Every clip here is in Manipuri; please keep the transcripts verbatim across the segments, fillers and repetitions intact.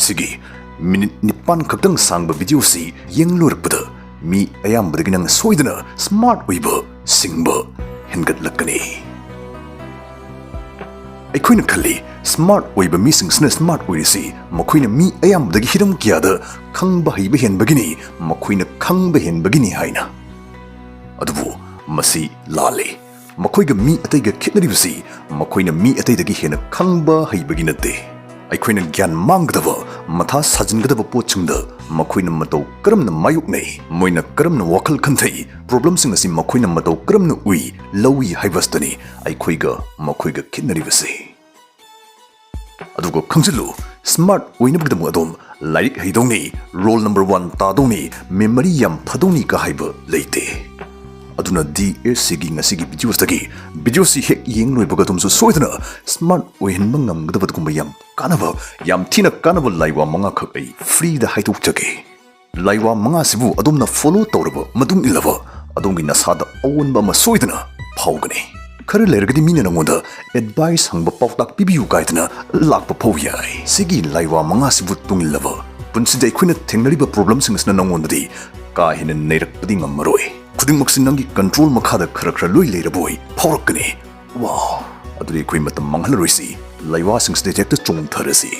ꯁꯤꯒꯤ ꯃꯤꯅꯤꯠ ꯅꯤꯄꯥꯟ ꯈꯛꯇꯪ ꯁꯥꯡꯕ ꯚꯤꯗꯤꯑꯣꯁꯤ ꯌꯦꯡ ꯂꯣꯏꯔꯛꯄꯗ ꯃꯤ ꯑꯌꯥꯝꯕꯗꯒꯤ ꯅꯪ ꯁꯣꯏꯗꯅ ꯁ꯭ꯃꯥꯔꯠ ꯑꯣꯏꯕ, ꯁꯤꯡꯕ ꯍꯦꯟꯒꯠꯂꯛꯀꯅꯤ꯫ ꯑꯩꯈꯣꯏꯅ ꯈꯜꯂꯤ, ꯁ꯭ꯃꯥꯔꯠ ꯑꯣꯏꯕ ꯃꯤꯁꯤꯡꯁꯤꯅ ꯁ꯭ꯃꯥꯔꯠ ꯑꯣꯏꯔꯤꯁꯤ ꯃꯈꯣꯏꯅ ꯃꯤ ꯑꯌꯥꯝꯕꯗꯒꯤ ꯍꯤꯔꯝ ꯀꯌꯥꯗ ꯈꯪꯕ ꯍꯩꯕ ꯍꯦꯟꯕꯒꯤꯅꯤ, ꯃꯈꯣꯏꯅ ꯈꯪꯕ ꯍꯦꯟꯕꯒꯤꯅꯤ ꯍꯥꯏꯅ꯫ ꯑꯗꯨꯕꯨ ꯃꯁꯤ ꯂꯥꯜꯂꯤ꯫ ꯃꯈꯣꯏꯒ ꯃꯤ ꯑꯇꯩꯒ ꯈꯦꯠꯅꯔꯤꯕꯁꯤ ꯃꯈꯣꯏꯅ ꯃꯤ ꯑꯇꯩꯗꯒꯤ ꯍꯦꯟꯅ ꯈꯪꯕ ꯍꯩꯕꯒꯤ ꯅꯠꯇꯦ꯫ ꯑꯩꯈꯣꯏꯅ ꯒ꯭ꯌꯥꯟ ꯃꯥꯡꯒꯗꯕ, ꯃꯊꯥ ꯁꯥꯖꯤꯟꯒꯗꯕ ꯄꯣꯠꯁꯤꯡꯗ ꯃꯈꯣꯏꯅ ꯃꯇꯧ ꯀꯔꯝꯅ ꯃꯥꯌꯣꯛꯅꯩ, ꯃꯣꯏꯅ ꯀꯔꯝꯅ ꯋꯥꯈꯜ ꯈꯟꯊꯩ, ꯄ꯭ꯔꯣꯕ꯭ꯂꯦꯝꯁꯤꯡ ꯑꯁꯤ ꯃꯈꯣꯏꯅ ꯃꯇꯧ ꯀꯔꯝꯅ ꯎꯏ, ꯂꯧꯏ ꯍꯥꯏꯕꯁꯤꯗꯅꯤ ꯑꯩꯈꯣꯏꯒ ꯃꯈꯣꯏꯒ ꯈꯦꯠꯅꯔꯤꯕꯁꯤ꯫ ꯑꯗꯨꯒ ꯈꯪꯖꯤꯜꯂꯨ, ꯁ꯭ꯃꯥꯔꯠ ꯑꯣꯏꯅꯕꯒꯤꯗꯃꯛ ꯑꯗꯨꯝ ꯂꯥꯏꯔꯤꯛ ꯍꯩꯗꯧꯅꯤ, ꯔꯣꯜ ꯅꯝꯕꯔ ꯋꯥꯟ ꯇꯥꯗꯧꯅꯤ, ꯃꯦꯃꯣꯔꯤ ꯌꯥꯝ ꯐꯗꯧꯅꯤ ꯀ ꯍꯥꯏꯕ ꯂꯩꯇꯦ꯫ ꯑꯗꯨꯅ ꯗꯤ ꯑꯦꯁ ꯁꯤꯒꯤ ꯉꯁꯤꯒꯤ ꯚꯤꯗꯤꯑꯣꯁꯤꯗꯒꯤ, ꯚꯤꯗꯤꯑꯣꯁꯤ ꯍꯦꯛ ꯌꯦꯡ ꯂꯣꯏꯕꯒ ꯑꯗꯣꯝꯁꯨ ꯁꯣꯏꯗꯅ ꯁ꯭ꯃꯥꯔꯠ ꯑꯣꯏꯍꯟꯕ ꯉꯝꯒꯗꯕ ꯑꯗꯨꯒꯨꯝꯕ ꯌꯥꯝ ꯀꯥꯟꯅꯕ, ꯌꯥꯝ ꯊꯤꯅ ꯀꯥꯟꯅꯕ ꯂꯥꯏꯋꯥ ꯃꯉꯥꯈꯛ ꯑꯩ ꯐ꯭ꯔꯤꯗ ꯍꯥꯏꯗꯣꯛꯆꯒꯦ꯫ ꯂꯥꯏꯋꯥ ꯃꯉꯥꯁꯤꯕꯨ ꯑꯗꯣꯝꯅ ꯐꯣꯂꯣ ꯇꯧꯔꯕ ꯃꯇꯨꯡ ꯏꯜꯂꯕ ꯑꯗꯣꯝꯒꯤ ꯅꯁꯥꯗ ꯑꯑꯣꯟꯕ ꯑꯃ ꯁꯣꯏꯗꯅ ꯐꯥꯎꯒꯅꯤ꯫ ꯈꯔ ꯂꯩꯔꯒꯗꯤ ꯃꯤꯅ ꯅꯉꯣꯟꯗ ꯑꯦꯗꯚꯥꯏꯁ ꯍꯪꯕ, ꯄꯥꯎꯇꯥꯛ ꯄꯤꯕꯤꯌꯨ ꯀꯥꯏꯗꯅ ꯂꯥꯛꯄ ꯐꯥꯎ ꯌꯥꯏ꯫ ꯁꯤꯒꯤ ꯂꯥꯏꯋꯥ ꯃꯉꯥꯁꯤꯕꯨ ꯇꯨꯡ ꯏꯜꯂꯕ ꯄꯨꯟꯁꯤꯗ ꯑꯩꯈꯣꯏꯅ ꯊꯦꯡꯅꯔꯤꯕ ꯄ꯭ꯔꯣꯕ꯭ꯂꯦꯝꯁꯤꯡ ꯑꯁꯤꯅ ꯅꯉꯣꯟꯗꯗꯤ ꯀꯥ ꯍꯦꯟꯅ ꯅꯩꯔꯛꯄꯗꯤ ꯉꯝꯃꯔꯣꯏ꯫ ꯈꯨꯗꯤꯡꯃꯛꯁꯤ ꯅꯪꯒꯤ ꯀꯟꯇ꯭ꯔꯣꯜ ꯃꯈꯥꯗ ꯈꯔ ꯈꯔ ꯂꯣꯏ ꯂꯩꯔꯕꯣꯏ ꯐꯥꯎꯔꯛꯀꯅꯤ꯫ ꯋꯥꯎ! ꯑꯗꯨꯗꯤ ꯑꯩꯈꯣꯏ ꯃꯇꯝ ꯃꯥꯡꯍꯜꯂꯔꯣꯏꯁꯤ, ꯂꯥꯏꯋꯥꯁꯤꯡꯁꯤꯗ ꯍꯦꯛꯇ ꯆꯣꯡꯊꯔꯁꯤ꯫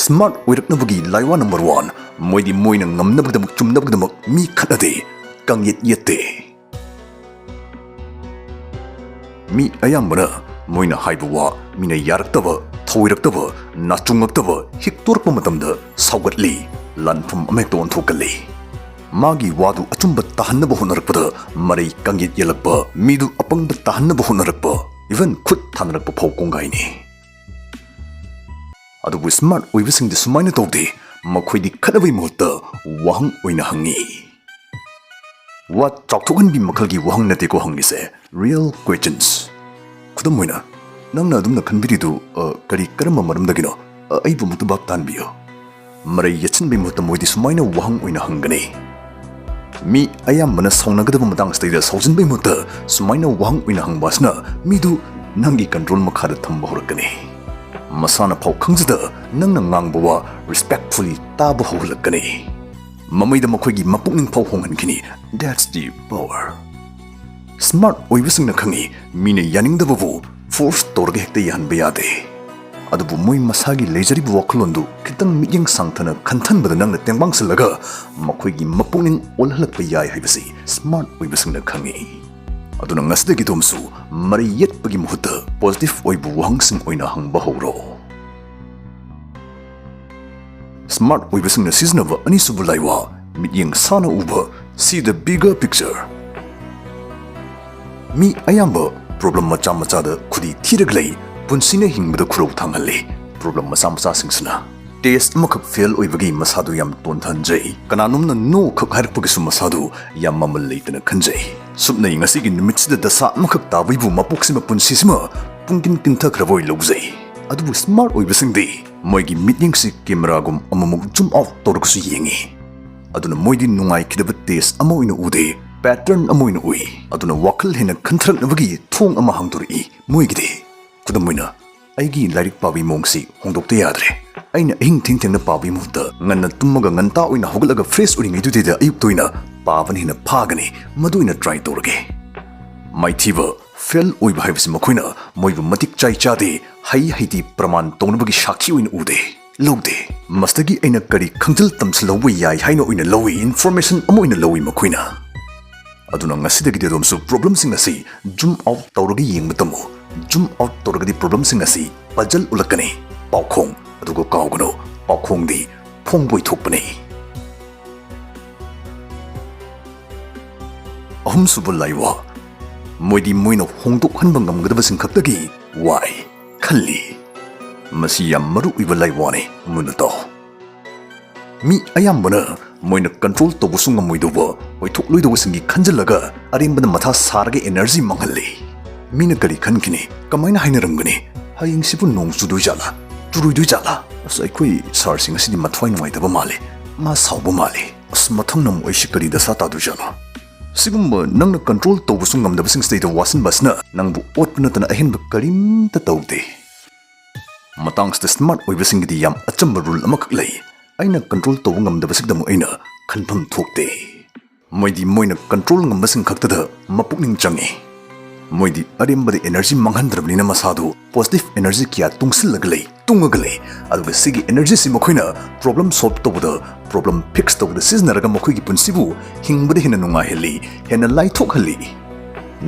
ꯁ꯭ꯃꯥꯔꯠ ꯑꯣꯏꯔꯛꯅꯕꯒꯤ ꯂꯥꯏꯋꯥ ꯅꯝꯕꯔ ꯋꯥꯟ, ꯃꯣꯏꯗꯤ ꯃꯣꯏꯅ ꯉꯝꯅꯕꯒꯤꯗꯃꯛ, ꯆꯨꯝꯅꯕꯒꯤꯗꯃꯛ ꯃꯤ ꯈꯠꯅꯗꯦ, ꯀꯥꯡꯌꯦꯠ ꯌꯦꯠꯇꯦ꯫ ꯃꯤ ꯑꯌꯥꯝꯕꯅ ꯃꯣꯏꯅ ꯍꯥꯏꯕ ꯋꯥ ꯃꯤꯅ ꯌꯥꯔꯛꯇꯕ, ꯊꯧꯑꯣꯏꯔꯛꯇꯕ, ꯅꯥꯆꯨꯡꯉꯛꯇꯕ ꯍꯦꯛ ꯇꯣꯔꯛꯄ ꯃꯇꯝꯗ ꯁꯥꯎꯒꯠꯂꯤ, ꯂꯥꯟꯐꯝ ꯑꯃ ꯍꯦꯛꯇ ꯑꯣꯟꯊꯣꯛꯀꯜꯂꯤ꯫ ꯃꯥꯒꯤ ꯋꯥꯗꯨ ꯑꯆꯨꯝꯕ ꯇꯥꯍꯟꯅꯕ ꯍꯣꯠꯅꯔꯛꯄꯗ ꯃꯔꯩ ꯀꯥꯡꯌꯦꯠ ꯌꯦꯜꯂꯛꯄ, ꯃꯤꯗꯨ ꯑꯄꯪꯕ ꯇꯥꯍꯟꯅꯕ ꯍꯣꯠꯅꯔꯛꯄ, ꯏꯚꯟ ꯈꯨꯠ ꯊꯥꯅꯔꯛꯄ ꯐꯥꯎ ꯀꯣꯡꯒꯥꯏꯅꯤ꯫ ꯑꯗꯨꯕꯨ ꯁ꯭ꯃꯥꯔꯠ ꯑꯣꯏꯕꯁꯤꯡꯗꯤ ꯁꯨꯃꯥꯏꯅ ꯇꯧꯗꯦ, ꯃꯈꯣꯏꯗꯤ ꯈꯠꯅꯕꯒꯤ ꯃꯍꯨꯠꯇ ꯋꯥꯍꯪ ꯑꯣꯏꯅ ꯍꯪꯉꯤ꯫ ꯋꯥ ꯆꯥꯎꯊꯣꯛꯍꯟꯕꯤ ꯃꯈꯜꯒꯤ ꯋꯥꯍꯪ ꯅꯠꯇꯦꯀꯣ ꯍꯪꯉꯤꯁꯦ, ꯔꯤꯌꯦꯜ ꯀ꯭ꯋꯦꯁꯆꯟꯁ꯫ ꯈꯨꯗꯝ ꯑꯣꯏꯅ, ꯅꯪꯅ ꯑꯗꯨꯝꯅ ꯈꯟꯕꯤꯔꯤꯗꯨ, ꯑ, ꯀꯔꯤ, ꯀꯔꯝꯕ ꯃꯔꯝꯗꯒꯤꯅꯣ? ꯑ, ꯑꯩꯕꯨ ꯑꯃꯨꯛꯇ ꯚꯥꯞ ꯇꯥꯍꯟꯕꯤꯌꯨ꯫ ꯃꯔꯩ ꯌꯦꯠꯁꯤꯟꯕꯒꯤ ꯃꯍꯨꯠꯇ ꯃꯣꯏꯗꯤ ꯁꯨꯃꯥꯏꯅ ꯋꯥꯍꯪ ꯑꯣꯏꯅ ꯍꯪꯒꯅꯤ꯫ ꯃꯤ ꯑꯌꯥꯝꯕꯅ ꯁꯥꯎꯅꯒꯗꯕ ꯃꯇꯥꯡ ꯑꯁꯤꯗꯩꯗ ꯁꯥꯎꯖꯤꯟꯕꯒꯤ ꯃꯍꯨꯠꯇ ꯁꯨꯃꯥꯏꯅ ꯋꯥꯍꯪ ꯑꯣꯏꯅ ꯍꯪꯕ ꯑꯁꯤꯅ ꯃꯤꯗꯨ ꯅꯪꯒꯤ ꯀꯟꯇ꯭ꯔꯣꯜ ꯃꯈꯥꯗ ꯊꯝꯕ ꯍꯧꯔꯛꯀꯅꯤ꯫ ꯃꯁꯥꯅ ꯐꯥꯎ ꯈꯪꯖꯗ ꯅꯪꯅ ꯉꯥꯡꯕ ꯋꯥ ꯔꯦꯁꯄꯦꯛꯐꯨꯜꯂꯤ ꯇꯥꯕ ꯍꯧꯍꯜꯂꯛꯀꯅꯤ꯫ ꯃꯃꯩꯗ ꯃꯈꯣꯏꯒꯤ ꯃꯄꯨꯛꯅꯤꯡ ꯐꯥꯎ ꯍꯣꯡꯍꯟꯈꯤꯅꯤ꯫ That's the power. ꯁ꯭ꯃꯥꯔꯠ ꯑꯣꯏꯕꯁꯤꯡꯅ ꯈꯪꯏ, ꯃꯤꯅ ꯌꯥꯅꯤꯡꯗꯕꯕꯨ ꯐꯣꯔꯁ ꯇꯧꯔꯒ ꯍꯦꯛꯇ ꯌꯥꯍꯟꯕ ꯌꯥꯗꯦ꯫ ꯑꯗꯨꯕꯨ ꯃꯣꯏ ꯃꯁꯥꯒꯤ ꯂꯩꯖꯔꯤꯕ ꯋꯥꯈꯜꯂꯣꯟꯗꯨ ꯈꯤꯇꯪ ꯃꯤꯠꯌꯦꯡ ꯁꯥꯡꯊꯅ ꯈꯟꯊꯟꯕꯗ ꯅꯪꯅ ꯇꯦꯡꯕꯥꯡꯁꯤꯜꯂꯒ ꯃꯈꯣꯏꯒꯤ ꯃꯄꯨꯛꯅꯤꯡ ꯑꯣꯜꯍꯜꯂꯛꯄ ꯌꯥꯏ ꯍꯥꯏꯕꯁꯤ ꯁ꯭ꯃꯥꯔꯠ ꯑꯣꯏꯕꯁꯤꯡꯅ ꯈꯪꯏ꯫ ꯑꯗꯨꯅ ꯉꯁꯤꯗꯒꯤ ꯑꯗꯣꯝꯁꯨ ꯃꯔꯩ ꯌꯦꯠꯄꯒꯤ ꯃꯍꯨꯠꯇ ꯄꯣꯖꯤꯇꯤꯚ ꯑꯣꯏꯕ ꯋꯥꯍꯪꯁꯤꯡ ꯑꯣꯏꯅ ꯍꯪꯕ ꯍꯧꯔꯣ꯫ ꯁ꯭ꯃꯥꯔꯠ ꯑꯣꯏꯕꯁꯤꯡꯅ ꯁꯤꯖꯤꯟꯅꯕ ꯑꯅꯤꯁꯨꯕ ꯂꯥꯏꯋꯥ, ꯃꯤꯠꯌꯦꯡ ꯁꯥꯅ ꯎꯕ, see the bigger picture꯫ ꯃꯤ ꯑꯌꯥꯝꯕ ꯄ꯭ꯔꯣꯕ꯭ꯂꯦꯝ ꯃꯆꯥ ꯃꯆꯥꯗ ꯈꯨꯗꯤ ꯊꯤꯔꯒ ꯂꯩ, ꯄꯨꯟꯁꯤꯅ ꯍꯤꯡꯕꯗ ꯈꯨꯔꯧ ꯊꯥꯡꯍꯜꯂꯤ꯫ ꯄ꯭ꯔꯣꯕ꯭ꯂꯦꯝ ꯃꯆꯥ ꯃꯆꯥꯁꯤꯡꯁꯤꯅ ꯇꯦꯁ ꯑꯃꯈꯛ ꯐꯦꯜ ꯑꯣꯏꯕꯒꯤ ꯃꯁꯥꯗꯨ ꯌꯥꯝ ꯇꯣꯟꯊꯍꯟꯖꯩ꯫ ꯀꯅꯥꯅꯣꯝꯅ "ꯅꯣ" ꯈꯛ ꯍꯥꯏꯔꯛꯄꯒꯤꯁꯨ ꯃꯁꯥꯗꯨ ꯌꯥꯝ ꯃꯃꯜ ꯂꯩꯇꯅ ꯈꯟꯖꯩ꯫ ꯁꯨꯞꯅꯩ ꯉꯁꯤꯒꯤ ꯅꯨꯃꯤꯠꯁꯤꯗ ꯗꯁꯥ ꯑꯃꯈꯛ ꯇꯥꯕꯩꯕꯨ ꯃꯄꯣꯛꯁꯤꯃ ꯄꯨꯟꯁꯤꯁꯤꯃ ꯄꯨꯡꯀꯤꯟ ꯀꯤꯟꯊꯈ꯭ꯔꯕ ꯑꯣꯏ ꯂꯧꯖꯩ꯫ ꯑꯗꯨꯕꯨ ꯁ꯭ꯃꯥꯔꯠ ꯑꯣꯏꯕꯁꯤꯡꯗꯤ ꯃꯣꯏꯒꯤ ꯃꯤꯠꯌꯦꯡꯁꯤ ꯀꯦꯃꯦꯔꯥꯒꯨꯝ ꯑꯃꯨꯛꯃꯨꯛ ꯖꯨꯝ ꯑꯥꯎꯠ ꯇꯧꯔꯒꯁꯨ ꯌꯦꯡꯉꯤ꯫ ꯑꯗꯨꯅ ꯃꯣꯏꯗꯤ ꯅꯨꯡꯉꯥꯏꯈꯤꯗꯕ ꯇꯦꯁ ꯑꯃ ꯑꯣꯏꯅ ꯎꯗꯦ, ꯄꯦꯇꯔꯟ ꯑꯃ ꯑꯣꯏꯅ ꯎꯏ꯫ ꯑꯗꯨꯅ ꯋꯥꯈꯜ ꯍꯦꯟꯅ ꯈꯟꯊꯔꯛꯅꯕꯒꯤ ꯊꯣꯡ ꯑꯃ ꯍꯥꯡꯗꯣꯔꯛꯏ ꯃꯣꯏꯒꯤꯗꯤ꯫ ꯈꯨꯗꯝ ꯑꯣꯏꯅ, ꯑꯩꯒꯤ ꯂꯥꯏꯔꯤꯛ ꯄꯥꯕꯒꯤ ꯃꯑꯣꯡꯁꯤ ꯍꯣꯡꯗꯣꯛꯇ ꯌꯥꯗ꯭ꯔꯦ꯫ ꯑꯩꯅ ꯑꯍꯤꯡ ꯊꯦꯡ ꯊꯦꯡꯅ ꯄꯥꯕꯒꯤ ꯃꯍꯨꯠꯇ ꯉꯟꯅ ꯇꯨꯝꯃꯒ ꯉꯟꯇꯥ ꯑꯣꯏꯅ ꯍꯧꯒꯠꯂꯒ ꯐ꯭ꯔꯦꯁ ꯑꯣꯏꯔꯤꯉꯩꯗꯨꯗꯩꯗ ꯑꯌꯨꯛꯇ ꯑꯣꯏꯅ ꯄꯥꯕꯅ ꯍꯦꯟꯅ ꯐꯥꯒꯅꯤ, ꯃꯗꯨ ꯑꯣꯏꯅ ꯇ꯭ꯔꯥꯏ ꯇꯧꯔꯒꯦ꯫ ꯃꯥꯏꯊꯤꯕ, ꯐꯦꯜ ꯑꯣꯏꯕ ꯍꯥꯏꯕꯁꯤ ꯃꯈꯣꯏꯅ ꯃꯣꯏꯕꯨ ꯃꯇꯤꯛ ꯆꯥꯏ ꯆꯥꯗꯦ, ꯍꯩ ꯍꯩꯇꯦ ꯄ꯭ꯔꯃꯥꯟ ꯇꯧꯅꯕꯒꯤ ꯁꯥꯈꯤ ꯑꯣꯏꯅ ꯎꯗꯦ, ꯂꯧꯗꯦ꯫ ꯃꯁꯤꯗꯒꯤ ꯑꯩꯅ ꯀꯔꯤ ꯈꯪꯖꯤꯜ ꯇꯝꯁꯤꯜꯍꯧꯕ ꯌꯥꯏ ꯍꯥꯏꯅ ꯑꯣꯏꯅ ꯂꯧꯏ, ꯏꯟꯐꯣꯔꯃꯦꯁꯟ ꯑꯃ ꯑꯣꯏꯅ ꯂꯧꯏ ꯃꯈꯣꯏꯅ꯫ ꯑꯗꯨꯅ ꯉꯁꯤꯗꯒꯤꯗꯤ ꯑꯗꯣꯝꯁꯨ ꯄ꯭ꯔꯣꯕ꯭ꯂꯦꯝꯁꯤꯡ ꯑꯁꯤ ꯖꯨꯝ ꯑꯥꯎꯠ ꯇꯧꯔꯒ ꯌꯦꯡꯕ ꯇꯝꯃꯨ꯫ ꯖꯨꯝ ꯑꯥꯎꯠ ꯇꯧꯔꯒꯗꯤ ꯄ꯭ꯔꯣꯕ꯭ꯂꯦꯝꯁꯤꯡ ꯑꯁꯤ ꯄꯖꯜ ꯎꯠꯂꯛꯀꯅꯤ꯫ ꯄꯥꯎꯈꯣꯡ, ꯑꯗꯨꯒ ꯀꯥꯎꯒꯅꯨ, ꯄꯥꯎꯈꯣꯡꯗꯤ ꯐꯣꯡꯕꯣꯏ ꯊꯣꯛꯄꯅꯤ꯫ ꯑꯍꯨꯝꯁꯨꯕ ꯂꯥꯏꯋꯥ, ꯃꯣꯏꯗꯤ ꯃꯣꯏꯅ ꯍꯣꯡꯗꯣꯛꯍꯟꯕ ꯉꯝꯒꯗꯕꯁꯤꯡ ꯈꯛꯇꯒꯤ ꯋꯥꯏ ꯈꯜꯂꯤ꯫ ꯃꯁꯤ ꯌꯥꯝ ꯃꯔꯨ ꯑꯣꯏꯕ ꯂꯥꯏꯋꯥꯅꯤ, ꯃꯨꯟꯅ ꯇꯥꯎ꯫ ꯃꯤ ꯑꯌꯥꯝꯕꯅ ꯃꯣꯏꯅ ꯀꯟꯇ꯭ꯔꯣꯜ ꯇꯧꯕꯁꯨ ꯉꯝꯃꯣꯏꯗꯧꯕ, ꯑꯣꯏꯊꯣꯛꯂꯣꯏꯗꯧꯕꯁꯤꯡꯒꯤ ꯈꯟꯖꯤꯜꯂꯒ ꯑꯔꯦꯝꯕꯗ ꯃꯊꯥ ꯁꯥꯔꯒ ꯑꯦꯅꯔꯖꯤ ꯃꯥꯡꯍꯜꯂꯤ꯫ ꯃꯤꯅ ꯀꯔꯤ ꯈꯟꯈꯤꯅꯤ? ꯀꯃꯥꯏꯅ ꯍꯥꯏꯅꯔꯝꯒꯅꯤ? "ꯍꯌꯦꯡꯁꯤꯕꯨ ꯅꯣꯡ ꯆꯨꯗꯣꯏ ꯖꯥꯠꯂꯥ? ꯆꯨꯔꯣꯏꯗꯣꯏ ꯖꯥꯠꯂꯥ? ꯑꯁ, ꯑꯩꯈꯣꯏ ꯁꯥꯔꯁꯤ ꯉꯁꯤꯗꯤ ꯃꯊ꯭ꯋꯥꯏ ꯅꯨꯡꯉꯥꯏꯇꯕ ꯃꯥꯜꯂꯦ꯫ ꯃꯥ ꯁꯥꯎꯕ ꯃꯥꯜꯂꯦ꯫ ꯑꯁ, ꯃꯊꯪꯅ ꯑꯃꯨꯛ ꯑꯩꯁꯤ ꯀꯔꯤ ꯗꯁꯥ ꯇꯥꯗꯣꯏ ꯖꯥꯠꯂꯣ?" ꯁꯤꯒꯨꯝꯕ ꯅꯪꯅ ꯀꯟꯇ꯭ꯔꯣꯜ ꯇꯧꯕꯁꯨ ꯉꯝꯗꯕꯁꯤꯡꯁꯤꯗꯩꯗ ꯋꯥꯁꯤꯟꯕ ꯑꯁꯤꯅ ꯅꯪꯕꯨ ꯑꯣꯠꯄ ꯅꯠꯇꯅ ꯑꯍꯦꯟꯕ ꯀꯔꯤꯝꯇ ꯇꯧꯗꯦ꯫ ꯃꯇꯥꯡꯁꯤꯗ ꯁ꯭ꯃꯥꯔꯠ ꯑꯣꯏꯕꯁꯤꯡꯒꯤꯗꯤ ꯌꯥꯝ ꯑꯆꯝꯕ ꯔꯨꯜ ꯑꯃꯈꯛ ꯂꯩ: "ꯑꯩꯅ ꯀꯟꯇ꯭ꯔꯣꯜ ꯇꯧꯕ ꯉꯝꯗꯕꯁꯤꯗꯃꯨꯛ ꯑꯩꯅ ꯈꯟꯐꯝ ꯊꯣꯛꯇꯦ"꯫ ꯃꯣꯏꯗꯤ ꯃꯣꯏꯅ ꯀꯟꯇ꯭ꯔꯣꯜ ꯉꯝꯕꯁꯤꯡ ꯈꯛꯇꯗ ꯃꯄꯨꯛꯅꯤꯡ ꯆꯪꯉꯤ꯫ ꯃꯣꯏꯗꯤ ꯑꯔꯦꯝꯕꯗ ꯑꯦꯅꯔꯖꯤ ꯃꯥꯡꯍꯟꯗ꯭ꯔꯕꯅꯤꯅ ꯃꯁꯥꯗꯨ ꯄꯣꯖꯤꯇꯤꯚ ꯑꯦꯅꯔꯖꯤ ꯀꯌꯥ ꯇꯨꯡꯁꯤꯜꯂꯒ ꯂꯩ, ꯇꯨꯡꯉꯒ ꯂꯩ꯫ ꯑꯗꯨꯒ ꯁꯤꯒꯤ ꯑꯦꯅꯔꯖꯤꯁꯤ ꯃꯈꯣꯏꯅ ꯄ꯭ꯔꯣꯕ꯭ꯂꯦꯝ ꯁꯣꯜꯚ ꯇꯧꯕꯗ, ꯄ꯭ꯔꯣꯕ꯭ꯂꯦꯝ ꯐꯤꯛꯁ ꯇꯧꯕꯗ ꯁꯤꯖꯤꯟꯅꯔꯒ ꯃꯈꯣꯏꯒꯤ ꯄꯨꯟꯁꯤꯕꯨ ꯍꯤꯡꯕꯗ ꯍꯦꯟꯅ ꯅꯨꯡꯉꯥꯏꯍꯜꯂꯤ, ꯍꯦꯟꯅ ꯂꯥꯏꯊꯣꯛꯍꯜꯂꯤ꯫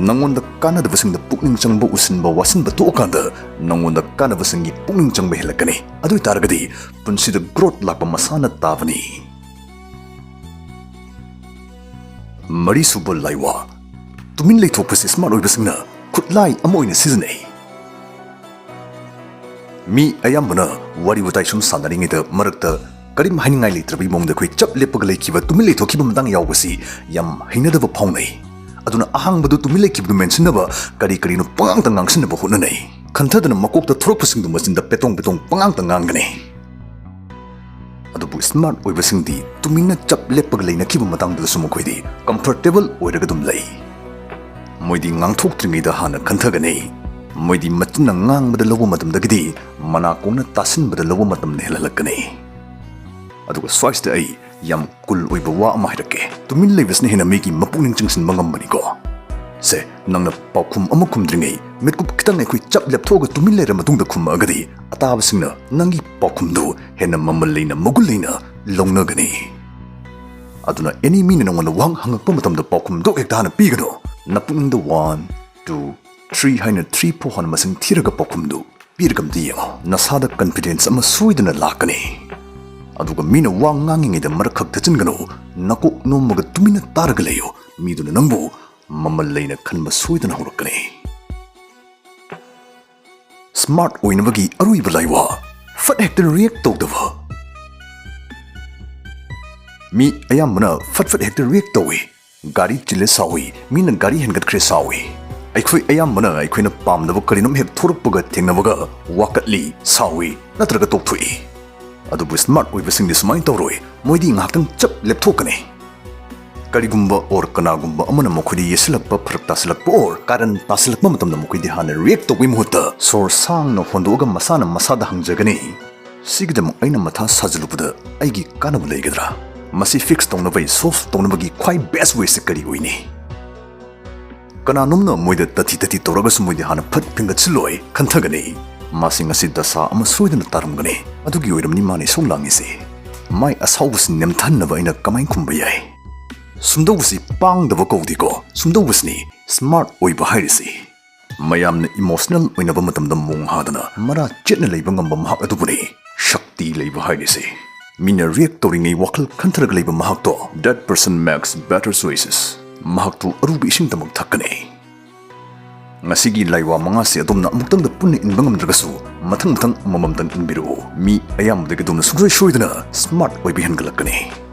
ꯅꯉꯣꯟꯗ ꯀꯥꯟꯅꯗꯕꯁꯤꯡꯗ ꯄꯨꯛꯅꯤꯡ ꯆꯪꯕ, ꯎꯁꯤꯟꯕ, ꯋꯥꯁꯤꯟꯕ ꯇꯣꯛꯑꯀꯥꯟꯗ ꯅꯉꯣꯟꯗ ꯀꯥꯟꯅꯕꯁꯤꯡꯒꯤ ꯄꯨꯛꯅꯤꯡ ꯆꯪꯕ ꯍꯦꯜꯂꯛꯀꯅꯤ꯫ ꯑꯗꯨ ꯑꯣꯏꯇꯥꯔꯒꯗꯤ ꯄꯨꯟꯁꯤꯗ ꯒ꯭ꯔꯣꯠ ꯂꯥꯛꯄ ꯃꯁꯥꯅ ꯇꯥꯕꯅꯤ꯫ ꯃꯔꯤꯁꯨꯕ ꯂꯥꯏꯋꯥ, ꯇꯨꯃꯤꯟ ꯂꯩꯊꯣꯛꯄꯁꯤ ꯁ꯭ꯃꯥꯔꯠ ꯑꯣꯏꯕꯁꯤꯡꯅ ꯈꯨꯠꯂꯥꯏ ꯑꯃ ꯑꯣꯏꯅ ꯁꯤꯖꯤꯟꯅꯩ꯫ ꯃꯤ ꯑꯌꯥꯝꯕꯅ ꯋꯥꯔꯤ ꯋꯥꯇꯥꯏ ꯁꯨꯝ ꯁꯥꯟꯅꯔꯤꯉꯩꯗ ꯃꯔꯛꯇ ꯀꯔꯤꯝ ꯍꯥꯏꯅꯤꯡꯉꯥꯏ ꯂꯩꯇ꯭ꯔꯕꯒꯤ ꯃꯑꯣꯡꯗ ꯑꯩꯈꯣꯏ ꯆꯞ ꯂꯦꯞꯄ ꯂꯩꯈꯤꯕ, ꯇꯨꯃꯤꯟ ꯂꯩꯊꯣꯛꯈꯤꯕ ꯃꯇꯥꯡ ꯌꯥꯎꯕꯁꯤ ꯌꯥꯝ ꯍꯩꯅꯗꯕ ꯐꯥꯎꯅꯩ꯫ ꯑꯗꯨꯅ ꯑꯍꯥꯡꯕꯗꯨ ꯇꯨꯃꯤꯟ ꯂꯩꯈꯤꯕꯗꯨ ꯃꯦꯟꯁꯤꯟꯅꯕ ꯀꯔꯤ ꯀꯔꯤꯅꯣ ꯄꯉꯥꯡꯇ ꯉꯥꯡꯁꯤꯟꯅꯕ ꯍꯣꯠꯅꯅꯩ꯫ ꯈꯟꯊꯗꯅ ꯃꯀꯣꯛꯇ ꯊꯣꯔꯛꯄꯁꯤꯡꯗꯨ ꯃꯆꯤꯟꯗ ꯄꯦꯇꯣꯡ ꯄꯦꯇꯣꯡ ꯄꯉꯥꯡꯇ ꯉꯥꯡꯒꯅꯤ꯫ ꯑꯗꯨꯕꯨ ꯁ꯭ꯃꯥꯔꯠ ꯑꯣꯏꯕꯁꯤꯡꯗꯤ ꯇꯨꯃꯤꯟꯅ ꯆꯞ ꯂꯦꯞꯄꯒ ꯂꯩꯅꯈꯤꯕ ꯃꯇꯥꯡꯗꯁꯨ ꯃꯈꯣꯏꯗꯤ ꯀꯝꯐꯔꯇꯦꯕꯜ ꯑꯣꯏꯔꯒ ꯑꯗꯨꯝ ꯂꯩ꯫ ꯃꯣꯏꯗꯤ ꯉꯥꯡꯊꯣꯛꯇ꯭ꯔꯤꯉꯩꯗ ꯍꯥꯟꯅ ꯈꯟꯊꯒꯅꯤ꯫ ꯃꯣꯏꯗꯤ ꯃꯆꯤꯟꯅ ꯉꯥꯡꯕꯗ ꯂꯧꯕ ꯃꯇꯝꯗꯒꯤꯗꯤ ꯃꯅꯥꯀꯣꯡꯅ ꯇꯥꯁꯤꯟꯕꯗ ꯂꯧꯕ ꯃꯇꯝꯅ ꯍꯦꯜꯍꯜꯂꯛꯀꯅꯤ꯫ ꯑꯗꯨꯒ ꯁ꯭ꯋꯥꯏꯁꯤꯗ ꯑꯩ ꯌꯥꯝ ꯀꯨꯜ ꯑꯣꯏꯕ ꯋꯥ ꯑꯃ ꯍꯥꯏꯔꯛꯀꯦ꯫ ꯇꯨꯃꯤꯟ ꯂꯩꯕꯁꯤꯅ ꯍꯦꯟꯅ ꯃꯤꯒꯤ ꯃꯄꯨꯛꯅꯤꯡ ꯆꯤꯡꯁꯤꯟꯕ ꯉꯝꯕꯅꯤꯀꯣ꯫ ꯁꯦ, ꯅꯪꯅ ꯄꯥꯎꯈꯨꯝ ꯑꯃ ꯈꯨꯝꯗ꯭ꯔꯤꯉꯩ ꯃꯤꯠꯀꯨꯞ ꯈꯤꯇꯪ ꯑꯩꯈꯣꯏ ꯆꯞ ꯂꯦꯞꯊꯣꯛꯑꯒ ꯇꯨꯃꯤꯟ ꯂꯩꯔ ꯃꯇꯨꯡꯗ ꯈꯨꯝꯃꯛꯑꯒꯗꯤ ꯑꯇꯥꯕꯁꯤꯡꯅ ꯅꯪꯒꯤ ꯄꯥꯎꯈꯨꯝꯗꯨ ꯍꯦꯟꯅ ꯃꯃꯜ ꯂꯩꯅ, ꯃꯒꯨꯟ ꯂꯩꯅ ꯂꯧꯅꯒꯅꯤ꯫ ꯑꯗꯨꯅ ꯑꯦꯅꯤ ꯃꯤꯅ ꯅꯉꯣꯟꯗ ꯋꯥꯍꯪ ꯍꯪꯉꯛꯄ ꯃꯇꯝꯗ ꯄꯥꯎꯈꯨꯝꯗꯨ ꯍꯦꯛꯇ ꯍꯥꯟꯅ ꯄꯤꯒꯅꯨ꯫ ꯅꯄꯨꯛꯅꯤꯡꯗ ꯋꯥꯟ, ꯇꯨ, ꯊ꯭ꯔꯤ ꯍꯥꯏꯅ ꯊ꯭ꯔꯤ ꯐꯥꯎ ꯍꯥꯟꯅ ꯃꯁꯤꯡ ꯊꯤꯔꯒ ꯄꯥꯎꯈꯨꯝꯗꯨ ꯄꯤꯔꯒ ꯑꯝꯇ ꯌꯦꯡꯉꯣ꯫ ꯅꯁꯥꯗ ꯀꯟꯐꯤꯗꯦꯟꯁ ꯑꯃ ꯁꯣꯏꯗꯅ ꯂꯥꯛꯀꯅꯤ꯫ ꯑꯗꯨꯒ ꯃꯤꯅ ꯋꯥ ꯉꯥꯡꯉꯤꯉꯩꯗ ꯃꯔꯛ ꯈꯛ ꯊꯠꯆꯤꯟꯒꯅꯨ꯫ ꯅꯀꯣꯛ ꯅꯣꯝꯃꯒ ꯇꯨꯃꯤꯟꯅ ꯇꯥꯔꯒ ꯂꯩꯌꯨ꯫ ꯃꯤꯗꯨꯅ ꯅꯪꯕꯨ ꯃꯃꯜ ꯂꯩꯅ ꯈꯟꯕ ꯁꯣꯏꯗꯅ ꯍꯧꯔꯛꯀꯅꯤ꯫ ꯁ꯭ꯃꯥꯔꯠ ꯑꯣꯏꯅꯕꯒꯤ ꯑꯔꯣꯏꯕ ꯂꯥꯏꯋꯥ, ꯐꯠ ꯍꯦꯛꯇ ꯔꯤꯌꯦꯛ ꯇꯧꯗꯕ꯫ ꯃꯤ ꯑꯌꯥꯝꯕꯅ ꯐꯠ ꯐꯠ ꯍꯦꯛꯇ ꯔꯤꯌꯦꯛ ꯇꯧꯏ꯫ ꯒꯥꯔꯤ ꯆꯤꯜꯂꯦ ꯁꯥꯎꯏ, ꯃꯤꯅ ꯒꯥꯔꯤ ꯍꯦꯟꯒꯠꯈ꯭ꯔꯦ ꯁꯥꯎꯏ꯫ ꯑꯩꯈꯣꯏ ꯑꯌꯥꯝꯕꯅ ꯑꯩꯈꯣꯏꯅ ꯄꯥꯝꯗꯕ ꯀꯔꯤꯅꯣꯝ ꯍꯦꯛ ꯊꯣꯔꯛꯄꯒ ꯊꯦꯡꯅꯕꯒ ꯋꯥꯀꯠꯂꯤ, ꯁꯥꯎꯏ, ꯅꯠꯇ꯭ꯔꯒ ꯇꯣꯛꯊꯣꯛꯏ꯫ ꯑꯗꯨꯕꯨ ꯁ꯭ꯃꯥꯔꯠ ꯑꯣꯏꯕꯁꯤꯡꯗꯤ ꯁꯨꯃꯥꯏꯅ ꯇꯧꯔꯣꯏ꯫ ꯃꯣꯏꯗꯤ ꯉꯥꯏꯍꯥꯛꯇꯪ ꯆꯞ ꯂꯦꯞꯊꯣꯛꯀꯅꯤ꯫ ꯀꯔꯤꯒꯨꯝꯕ or ꯀꯅꯥꯒꯨꯝꯕ ꯑꯃꯅ ꯃꯈꯣꯏꯗ ꯌꯦꯠꯁꯤꯜꯂꯛꯄ, ꯐꯔꯛ ꯇꯥꯁꯤꯜꯂꯛꯄ or ꯀꯥꯔꯟ ꯇꯥꯁꯤꯜꯂꯛꯄ ꯃꯇꯝꯗ ꯃꯈꯣꯏꯗꯤ ꯍꯥꯟꯅ react ꯇꯧꯕꯒꯤ ꯃꯍꯨꯠꯇ ꯁꯣꯔ ꯁꯥꯡꯅ ꯍꯣꯟꯗꯣꯛꯑꯒ ꯃꯁꯥꯅ ꯃꯁꯥꯗ ꯍꯪꯖꯒꯅꯤ, "ꯁꯤꯒꯤꯗꯃꯛ ꯑꯩꯅ ꯃꯊꯥ ꯁꯥꯖꯤꯜꯂꯨꯕꯗ ꯑꯩꯒꯤ ꯀꯥꯟꯅꯕ ꯂꯩꯒꯗ꯭ꯔꯥ? ꯃꯁꯤ fix ꯇꯧꯅꯕ, solve ꯇꯧꯅꯕꯒꯤ ꯈ꯭ꯋꯥꯏ best way ꯁꯤ ꯀꯔꯤ ꯑꯣꯏꯅꯤ?" ꯀꯅꯥꯅꯣꯝꯅ ꯃꯣꯏꯗ ꯇꯊꯤ ꯇꯊꯤ ꯇꯧꯔꯒꯁꯨ ꯃꯣꯏꯗꯤ ꯍꯥꯟꯅ ꯐꯠ ꯐꯤꯡꯒꯠꯁꯤꯜꯂꯣꯏ, ꯈꯟꯊꯒꯅꯤ꯫ "ꯃꯥꯁꯤ ꯉꯁꯤ ꯗꯁꯥ ꯑꯃ ꯁꯣꯏꯗꯅ ꯇꯥꯔꯝꯒꯅꯤ, ꯑꯗꯨꯒꯤ ꯑꯣꯏꯔꯝꯅꯤ ꯃꯥꯅ ꯏꯁꯧ ꯂꯥꯡꯉꯤꯁꯦ"꯫ ꯃꯥꯏ ꯑꯁꯥꯎꯕꯁꯤ ꯅꯦꯝꯊꯍꯟꯅꯕ ꯑꯩꯅ ꯀꯃꯥꯏꯅ ꯈꯨꯝꯕ ꯌꯥꯏ? ꯁꯨꯝꯗꯧꯕꯁꯤ ꯄꯥꯡꯗꯕ ꯀꯧꯗꯦꯀꯣ, ꯁꯨꯝꯗꯧꯕꯁꯤꯅꯤ smart ꯑꯣꯏꯕ ꯍꯥꯏꯔꯤꯁꯤ꯫ ꯃꯌꯥꯝꯅ emotional ꯑꯣꯏꯅꯕ ꯃꯇꯝꯗ ꯃꯣꯡ ꯍꯥꯗꯅ ꯃꯔꯥ ꯆꯦꯠꯅ ꯂꯩꯕ ꯉꯝꯕ ꯃꯍꯥꯛ ꯑꯗꯨꯕꯨꯅꯤ ꯁꯛꯇꯤ ꯂꯩꯕ ꯍꯥꯏꯔꯤꯁꯤ꯫ ꯃꯤꯅ react ꯇꯧꯔꯤꯉꯩ ꯋꯥꯈꯜ ꯈꯟꯊꯔꯒ ꯂꯩꯕ ꯃꯍꯥꯛꯇꯣ, "That person makes better choices"꯫ ꯃꯍꯥꯛꯇꯨ ꯑꯔꯨꯕ ꯏꯁꯤꯡꯗꯃꯛ ꯊꯛꯀꯅꯤ꯫ ꯉꯁꯤꯒꯤ ꯂꯥꯏꯋꯥ ꯃꯉꯥꯁꯤ ꯑꯗꯣꯝꯅ ꯑꯃꯨꯛꯇꯪꯗ ꯄꯨꯟꯅ ꯏꯟꯕ ꯉꯝꯗ꯭ꯔꯒꯁꯨ, ꯃꯊꯪ ꯃꯊꯪ ꯑꯃꯃꯝꯇꯪ ꯏꯟꯕꯤꯔꯛꯎ꯫ ꯃꯤ ꯑꯌꯥꯝꯕꯗꯒꯤ ꯑꯗꯣꯝꯅ ꯁꯨꯡꯁꯣꯏ ꯁꯣꯏꯗꯅ smart ꯑꯣꯏꯕ ꯍꯦꯟꯒꯠꯂꯛꯀꯅꯤ꯫